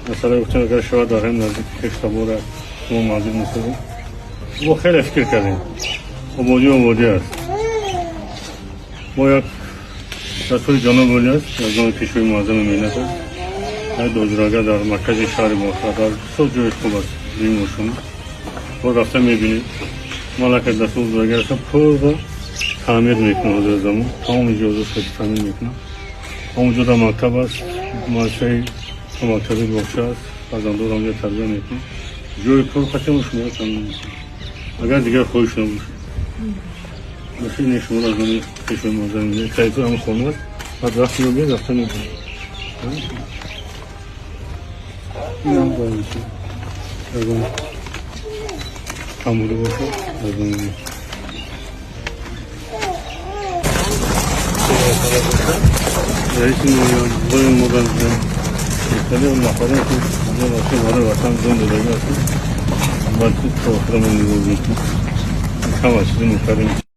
Масъала гуфтем, агар шавад, дар ҳамин наздики хештабора мо манзил месозем. Мо хеле фикр кардем. Ободӣ ободӣ аст. Мо як дастури ҷаноби олӣ аст, аз номи Пешвои муаззами миллат аст. Як доҷурага дар маркази шаҳри Бохтар, дар бисёр ҷои хуб аст, дуюм ошона. Мо рафта мебинем. Мо аллакай дастур додагӣ ҳастам, пурра таъмир мекунам. Ҳозир замон тамоми ҷиҳозошро таъмир мекунам. Ҳамонҷо дар мактаб аст, муассисаи мактаби боғча аст, фарзандонро онҷо тарбия мекунам. Ҷои кор хотимо шуморо таъмин мекунам, агар дигар хоҳиш набошад. Машинаи шуморо аз номи Пешвои муаззами миллат калитои ҳамон хона аст. Баъд вақт меёбед, рафта мебинед. Инам бояд мешавад, ягон камбудӣ бошад, аз номи раиси ноҳия модар нафаре ки барои ватан ҷон додагӣ ҳастанд, балки то охира мо нигоҳ мекунем. Кам аз чизи мекардем.